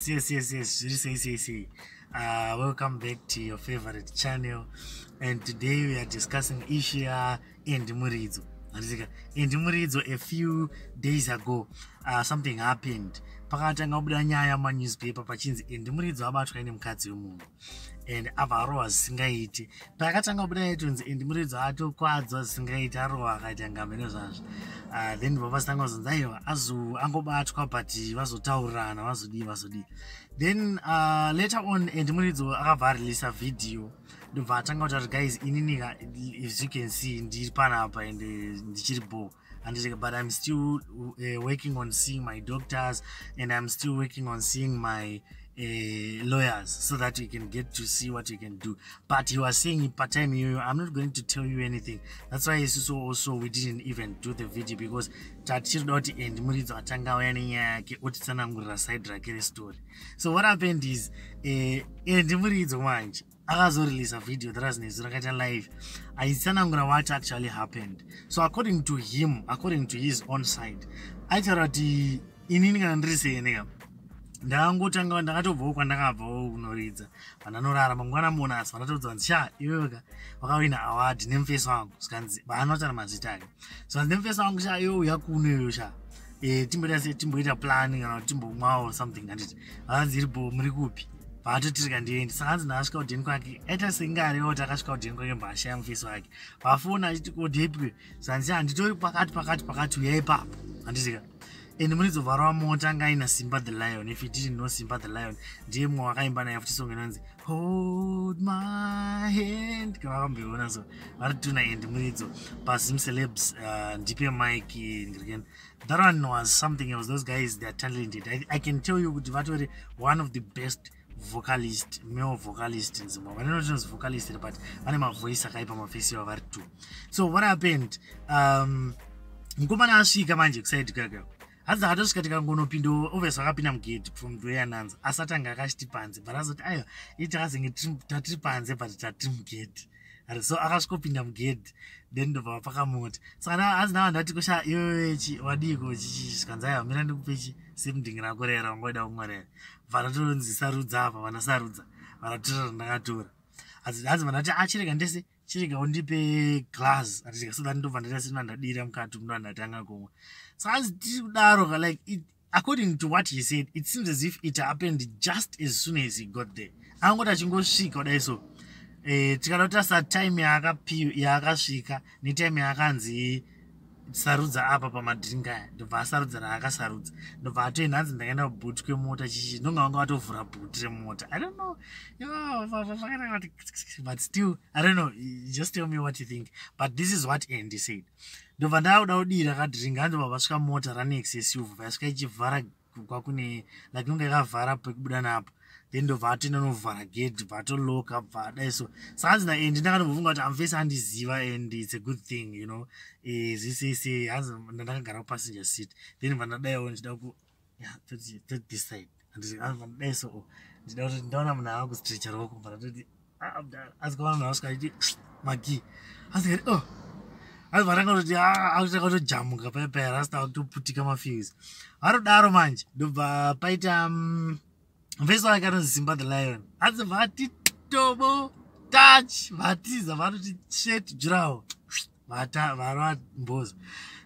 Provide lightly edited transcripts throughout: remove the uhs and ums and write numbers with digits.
Yes, zviri sei sei sei? Welcome back to your favorite channel, and today we are discussing issue yaAndy Muridzo. Handisika Andy Muridzo, a few days ago something happened. Pakatanga kubuda nyaya mumanewspaper pachinzi Andy Muridzo abatwa nemukadzi wemunhu and abva arohwa zvisingaiti. Pakatanga kubuda yaitonzi Andy Muridzo atokwadzwa zvisingaiti, arohwa akaita ngambe nezvazvo. Then vapasitanga kuzonzi aiwa, azo angobatwa, but vazotaurirana, vazodii vazodii. Then later on Andy Muridzo akabva areleasa video, ndobva atanga kutaura, "Guys, ininika, as you can see, ndiri panapa and ndichiri bo handiti, but I'm still working on seeing my doctors and I'm still working on seeing my lawyers so that we can get to see what we can do." But he was saying, patime iyoyo, "I'm not going to tell you anything." That's why isusu also we didn't even do the video, because tatichirida kuti Andy Muridzo atanga auya nenyaya yake, otitsanangurira side rake restory. So what happened is Andy Muridzo manje akazoreleasa video that was nezu rakaita live aitsanangura what actually happened. So according to him, according to his own side, aitaura kuti, "Inini kana ndiri senika, ndakangotanga, ndakatobvawo kwandakabvawo kunoridza, vandanorara mangwana monasi, vandatoudza vanzi, 'Sha, iwewe wakawina award nemufesi wangu.' Zvikanzi, vaanotaura mazita ake, zvikanzi nemufesi wangu, 'Sha, iwe uya kuno iyoyo, sha, timboita se timboita plan kana kuti timbomwawo something,' handiti?" Vakanzi, "Iripo, muri kupi?" Vaatotirika, "Ndiendi." Saka hanzi ndaasvika kudheni kwake, aita senge arewa kuti akasvika kudheni kwake, mbashaya mufesi wake. Vafona achiti, "Kodhepwe?" Zvanzi, "Handitori pakati pakati pakati, uyai ipapo," handitika? And Muridzo varova mota anga aina Simba the Lion. If you didn't know, Simba the Lion ndiye mumwe wakaimba naye futi song inonzi "Hold My Hand", kana vakamboiona. So vari tuna Andy Muridzo paZim Celebs Ndipe Mike ndirikeni. That one was something else. Those guys, they are talented. I can tell you kuti vatori one of the best vocalist, male vocalist in Zimbabwe. Vanenotinonzi vocalist, but vane mavoice akaipa, mafesi avo vari two. So what happened, mukomana asvika manje kuside kaka, hanzi akatosvika, tikangonopinda, obviously vakapinda mugate from the way, asati anga akachiti panze, but azoti, "Aiwa, ii takazenge tatiri panze, but tatiri mugate." So akasvikopinda mugate, then ndobva vapakamota. Saka hanzi nava ndati, "Kusha, iwewechi wadiko chichi?" Zvikanzi, "Aiwa, mira ndikupe chi semudhingi rako rera wangoida kumwa rera." Bva ratonzi, "Sarudza apa." Vanasarudza, varatora randakatora. Hanzi vandati, "Achirega ndese, chirega undipe glass," atitika, so that ndobva ndaita sina ndadira mukati, mundo ndatanga kumwa. So hanzi tiri kudaro, like it, according to what he said, it seems as if it happened just as soon as he got there. Angoti achingosvika kudai so, tikada kutarisa time yaakasvika netime yaakanzi sarudza apa pamadringi aya, ndobva asarudza raakasarudza, ndobva atoenda. Hanzi ndakaenda kuboot kwemota chichi, ndonga vanga vatovhura boot remota. I don't know, but still, I don't know, just tell me what you think, but this is what Andy said. Ndobva ndakuda kudira kadringi, hanzi bva vasvika mota ranex yesilver, vasvika ichivhara kwakune, like inonga yakavhara pekubuda napo. Then ndobva atoenda novhara gate, bva atoloka, bva adai so. Saka hanzi naAndy, ndakandombofunga kuti amufesi andiziva and it's a good thing, zvisese. Hanzi ndandakagara kupassenger seat, then bva ndadaiwo ndichida ku, yeah, this side, ndadai so, ndida kuti ndaona munhu ava kustrecha ruoko, bva ndatoti, asikaona munhu asvika achiti magi, asikati, "Oh." Hanzi vatanga kutoti akutanga kutojamuka paya paya, rasta akutoputika mafuse. Varodaro manje, ndobva paita mufesi wake anonzi Simba the Lion. Hanzi vati tobo touch, vatiza, vanoti shet jurawo, varova mbozo.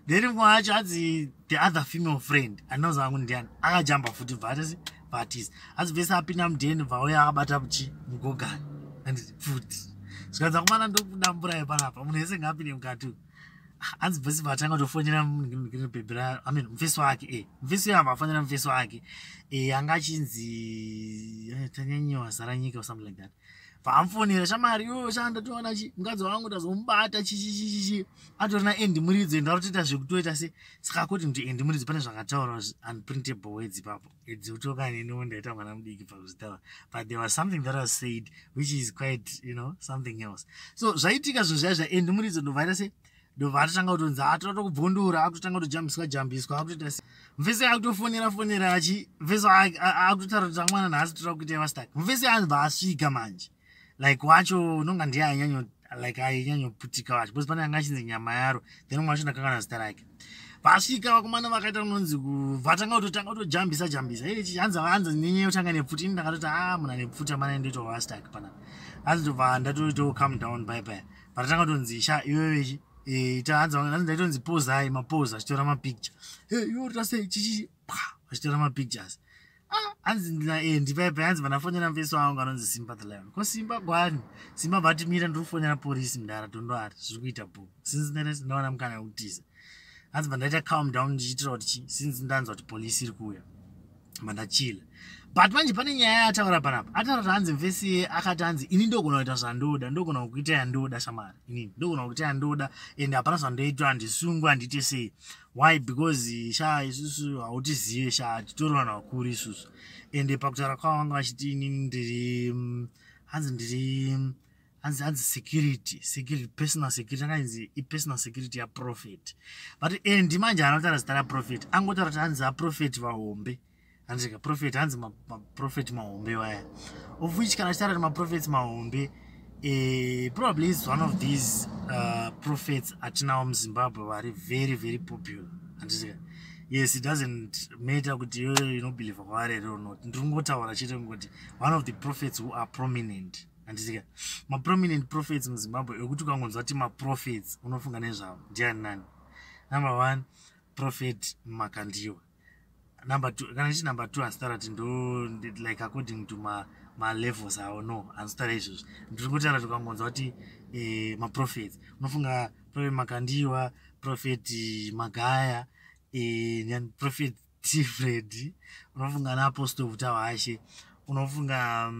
Then mumwe wacho, hanzi the other female friend, andinoziva vangu ndiani, akajamba futi, bvatasi vatiza. Hanzi vese apinda mudheni, bvauya akabata chi mugogani, anditi futi. Zvikanzi, "Akomana, ndokudamburai panapa, munhu wese ngaapinde mukati." Hanzi bvesi vatanga kutofonera bhebhera, I mean mufesi wake, mufesi uyo amba afonera mufesi wake, anga achinzi Tanyanyiwa Zaranyika or something like that. Vamufonera, "Shamari yo, shandatoona chi mukadzi wangu, ndazomubata chichichichichi, atori naAndy Muridzo, ende arikutoita zvekutoita se." Saka according to Andy Muridzo, pane zvakataura, unprintable words ipapo dzekutoka, neniwo ndaita mwana mudiki pakuzvitaura, but there was something that was said which is quite something else. So zvaitika zvinhu zvaya zvaAndy Muridzo, ndobvaita se ndobva atotanga kutonzi atoda kubvondora, akutotanga kutojambiswa jambiswa, akutoita se mufesi akutofonera fonera achi mufesi akutotaura kuti, "Amwana, nhasi toda kuita vastaki." Mufesi anobva asvika manje, like wacho unonga ndiye ainyanyo, like ainyanyoputika wacho, because pane anga achinzi Nyama Yaro, then umwe wacho ndakangana zita rake. Vasvika vakomana vakaita kunonzi vatanga kutotanga kutojambisa jambisa. Hanzi hanzi nenyaya yekutanga nepfuti. Ini ndakatoti, a, munhu ane pfuti amana, ndoita wastak panapa. Hanzi ndobva ndatoito calm down, bye bye. Patatanga kutonzi, sha, iwewechi ita. Hanzi ndaitonzi posai, mapose achitora mapicture. Iwe urita sei, chichi pa, achitora mapictures. Ah, hanzi ndipaipai. Hanzi vandafonera mufesi wangu anonzi Simba the Lion. Ko Simba gwani Simba vati, mira, ndiri kufonera porisi mudara, tondoari zviri kuita bo, since ndawana mukana wekutiza. Hanzi vandaita calm down ndichiitira kuti chi, since ndanzwa kuti polisi iri kuuya, mandachila. But manje pane nyaya yataura panapa. Ataura kuti hanzi mufesi akati, hanzi ini ndogona kuita zvandoda, ndogona kuita yandoda, shamari, inini ndogona kuita yandoda and hapana zvandoitwa, handisungwa, handiite sei. Why? Because sha, isusu hautizive, sha, titori vanhu vakuru isusu. Ende pakutaura kwavo vanga vachiti inini ndiri, hanzi ndiri, hanzi security, personal security, anganzi ipersonal security yaprophet. But and manje anotaura zita raprophet, angotaura kuti hanzi aprophet vahombe, handika prophet, hanzi maprophet mahombe vaya, of which kana achitaura kuti maprophets mahombe, probably is one of these prophets atinawo muZimbabwe vari very very popular, handitika? Yes, it doesn't matter kuti iwe unobelieva kwavari here or not. Ndiri kungotaura chete kungoti one of the prophets who are prominent, handitika? Maprominent prophets muZimbabwe ekuti ukangonzwa kuti maprophets unofunga nezvavo ndiani nani? Number one, Prophet Makandiwa. Number two, kana ichi number two, handitaura kuti ndo like according to malevels avo, no, handitaura izvozvo. Ndiri kutaura kuti ukangonzwa kuti maprophets unofunga Prophet Makandiwa, Prophet Magaya, Prophet T Fred, unofunga naapostle Vutahwashe, unofunga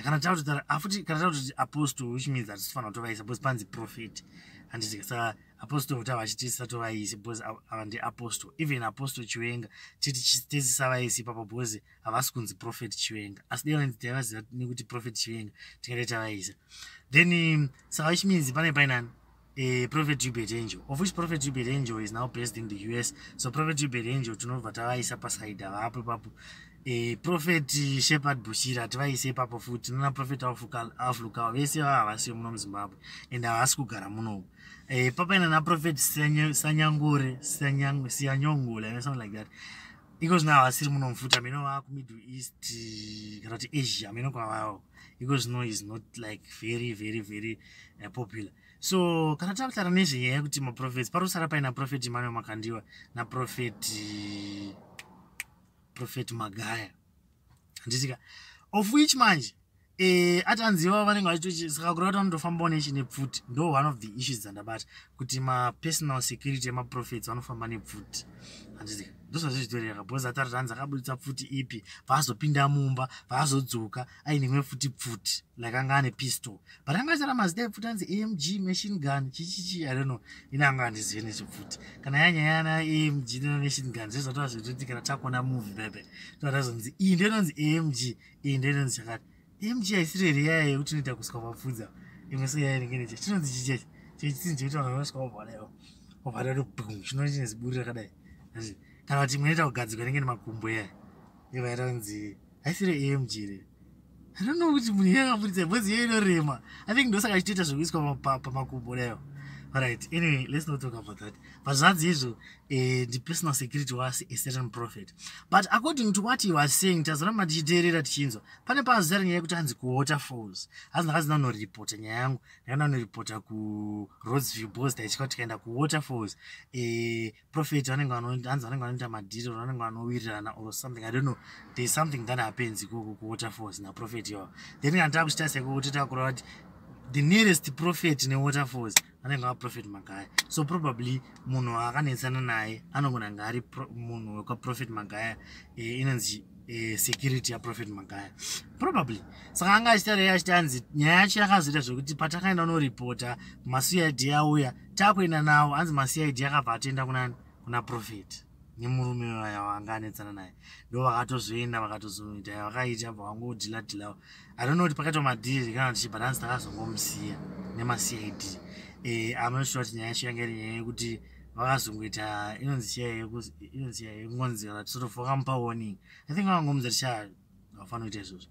kana takutotaura afuti, kana takutoti apostle, which means hatisifanira kutovaisa because panzi prophet, handiti? Saka apostle Vutahwashe tisatovaisi because ava ndiapostle. Even Apostle Chiwenga tisisavaisi ipapo because havasi kunzi Prophet Chiwenga, asi dai taivaziva nekuti Prophet Chiwenga tingadai tavaisa. Then saka which means pane painani Prophet Hubert Angel, of which Prophet Hubert Angel is now based in the US. So Prophet Hubert Angel tinobva tavaisa pasaidi, havapo ipapo. Prophet Shepherd Bushiri hativaise ipapo futi. Nona Prophet Aflukao, vese vava havasiyo muno muZimbabwe and havasi kugara munomu. Papaina naProphet Sanyangore, Siyanyongole, something like that. Iko zvino havasiri muno mufuta, mino vakuMiddle East kana kuti Asia, mino kwavavo iko zvino is not like very very very popular. So kana takutaura nezvenyaya yekuti maprophets, parosara paina Prophet Emmanuel Makandiwa naProphet Prophet Magaya, handitika? Of which manje atanziva vanenge vachitochi, saka kureva kuti vanotofambawo nechine pfuti. Ndo one of the issues dzandabata, kuti mapersonal security emaprophets vanofamba nepfuti, handitika? Ndozvazvizvitoreka because ataura hanzi akabuditsa pfuti ipi, vaazopinda mumba, vaazodzoka aine imwe futi pfuti, like anga ane pistol, but anga achara mazita epfuti, anzi AMG machine gun, chichichi, I don't know. Ine anga handizive nezvepfuti. Kana yanyaya yana AMG nemachine gun, zvezvatova zvekutoti kana takuona movie pepe toatazonzi iyi ndo inonzi AMG, iyi ndo inonzi chakati. AMG haisiri here yaya yekuti inoita kusvika papfudza imwe? So yaya inenge neche chinonzi chichechi chechitsinzi chekuti vanhu vanosvika vobva vobva bum, chinova chine ziburi rakadai, kana kuti imwe inoita kugadzikwa inenge nemakumbo yaya, ivaita kunzi haisiri AMG here? I don't know kuti munhu yakaburitsa because iyo inorema. I think ndosaka chitoita zvekuiswa pamakumbo dayo. Alright, anyway, let's not talk about that. But zvanzi izvo the personal security was a certain prophet. But according to what he was saying, tazoramba tichiteerera tichinzwa pane pazara nyaya yekuti hanzi kuWaterfalls, hanzi ndakazi ndanoripota nyaya yangu, ndakanda kuRhodesview because taitya kuti tikaenda kuWaterfalls, prophet vanenge hanzi vanenge vanoita madhiri, vanenge vanowirirana or something, I don't know. There is something that happens ikoko kuWaterfalls naprophet ivavo. Then kana takuchita ikoko, totakureva kuti the nearest prophet neWaterfalls vanenge vaProphet Magaya. So probably munhu akanetsana naye anogona kunge ari munhu wekwaProphet Magaya, inonzi security yaProphet Magaya probably. Saka anga achitarei achiti anzi nyaya yacho yakazoita zvekuti patakaenda unoripota, maCID auya, takuenda nawo, hanzi maCID akabva atoenda kunani, kuna prophet nemurume waya wanga anetsana naye. Ndo vakatozoenda, vakatozoita yavakaita, bva vangodhila dhilawo. I don't know kuti pakaitwa madhiri kana kuti, but hanzi takazongomusiya nemaCID. I'm not sure kuti nyaya yacho yanga iri nyaya yekuti vakazongoita inonzi chiya, inonzi chiya yekungonzi kana sort of vakamupa warning. I think vakangomudza kuti cha Haufaniri kuita izvozvo.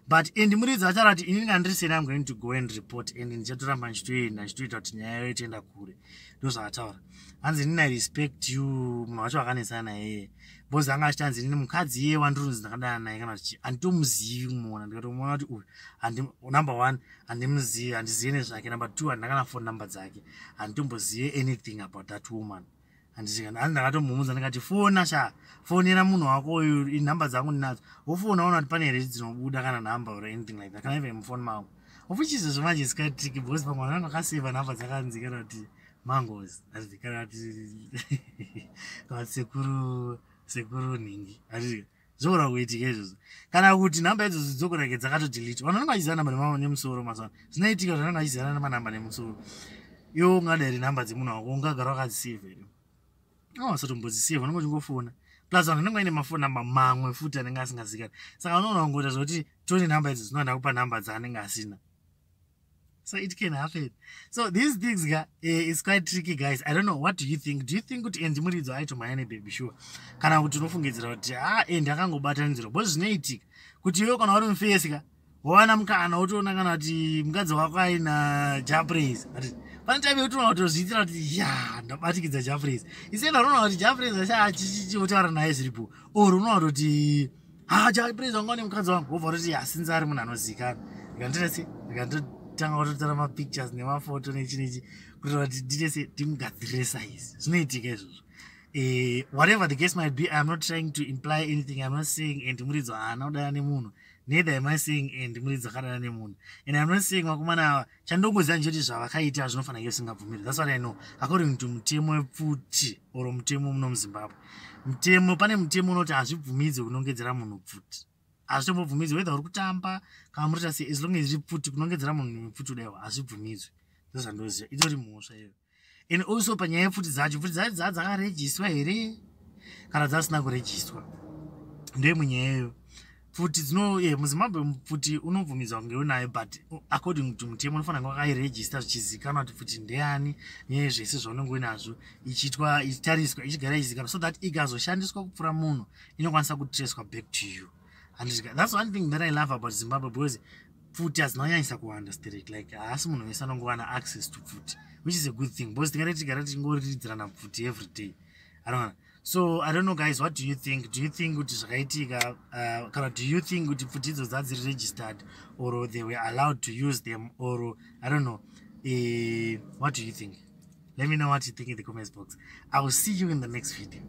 But Andy Muridzo achara kuti inini handiri seni, I'm going to go and report and ndichatoramba ndichitoenda, ndichitoita kuti nyaya yayo itoenda kure. Ndo zvaataura. Hanzi, "Inini I respect you." Munhu wacho akanetsana naye because anga achiti, hanzi, "Inini mukadzi iye wandirunzi ndakadana naye kana kuti handitomuzivi kumuona." Ndikatomuona kuti uyu, number one, handimuzivi, handizivi nezvake. Number two, handina kana phone number dzake, handitombozive anything about that woman. Hanzi ndakatomumudza ndikati, "Fona sha, fonera munhu wako uyu, inhamba dzangu ndinadzo." Wofona, ona kuti pane here dzinobuda kana nhamba or anything like that, kana even mufoni mangu, of which izvozvo manje is quite tricky because pamwe vanhu vakaseva nhamba dzakanzi kana kuti mangozi, kana kuti sekuru nhingi. Handiti zvogona kuitika izvozvo? Kana kuti nhamba idzodzo dzogona kunge dzakatodelete. Vanhu vanenge vachiziva namba nemusoro mazuva. Zvinoitika kuti vanenge vachizivana nemanhamba nemusoro. Iwo ungada here nhamba dzemunhu wako? Ungagara wakadziseva here? Awasatombodziseva, unenge uchingofona. Plus vanhu vanenge vaine mafoni namba mamwe futi anenge asingazikani, saka unoona kungoita zvokuti tone nhamba idzo dzinoda kupa nhamba dzaanenge asina. So it can happen. So these things ga, it's quite tricky, guys. I don't know, what do you think? Do you think kuti Andy Muridzo aitomhanya nebaby sure, kana kuti unofungidzira kuti ha, Andy akangobatanidzirwa? Because zvinoitika kuti iwe kana uri mufesi ka, wawana mukana wotoona kana kuti mukadzi wako aina Jah Prayzah, pane time yekuti unoona kutozviitira kuti ya, ndabatikidza Jah Prayzah. Isenda unoona kuti Jah Prayzah achichiutaura naye zviripo, or unoona kutoti ha, Jah Prayzah wanga une mukadzi wangu, wobva kutoti asinzi ari munhu anozivikanwa, ndikandita se ndikandotanga kutotora mapictures nemafoto nechi nechi kuitira kuti ndite se ndimugadzirire size. Zvinoitika izvozvo. Whatever the case might be, I'm not trying to imply anything. I'm not saying Andy Muridzo haana kudana nemunhu, neither am I saying Andy Muridzo akadana nemunhu, and I'm not saying vakomana ava. Chandongoziva ndechoti zvavakaita zvinofanira kunge zvisingabvumiri. That's what I know according to mutemo wepfuti or mutemo muno muZimbabwe. Mutemo, pane mutemo unoti hazvibvumidzwe kunongedzera munhu pfuti. Hazvitombobvumidzwe, whether uri kutamba kana murita sei, as long as iri pfuti, kunongedzera munhu nepfuti kudaiwa hazvibvumidzwe. Ndozvandoziva, itori mhosva iyo. And also panyaya yepfuti dzacho, pfuti dzacho dzaa dzakarejistwa here kana dzasina kurejistwa? Ndoimwe nyaya iyoyo. Pfuti dzino muZimbabwe pfuti unobvumidzwa kunge unayo, but according to mutemo unofanira kunge wakairejista, zvichizikanwa kuti pfuti ndeyani nezvese zvaunenge uinazvo, ichiitwa, ichitariswa, ichigara ichizikanwa, so that ikazoshandiswa kupfuura munhu inokwanisa kutreswa back to you. And that's one thing that I love about Zimbabwe, because pfuti hadzina kunyanyisa kuwanda sterek. Like, haasi munhu wese anongowana access to pfuti, which is a good thing, because tingati tigara tichingoridzirana pfuti every day, anoona. So I don't know, guys, what do you think? Do you think kuti zvakaitika, kana do you think kuti pfuti idzo dzadziri registered or they were allowed to use them, or I don't know, what do you think? Let me know what you think in the comments box. I will see you in the next video.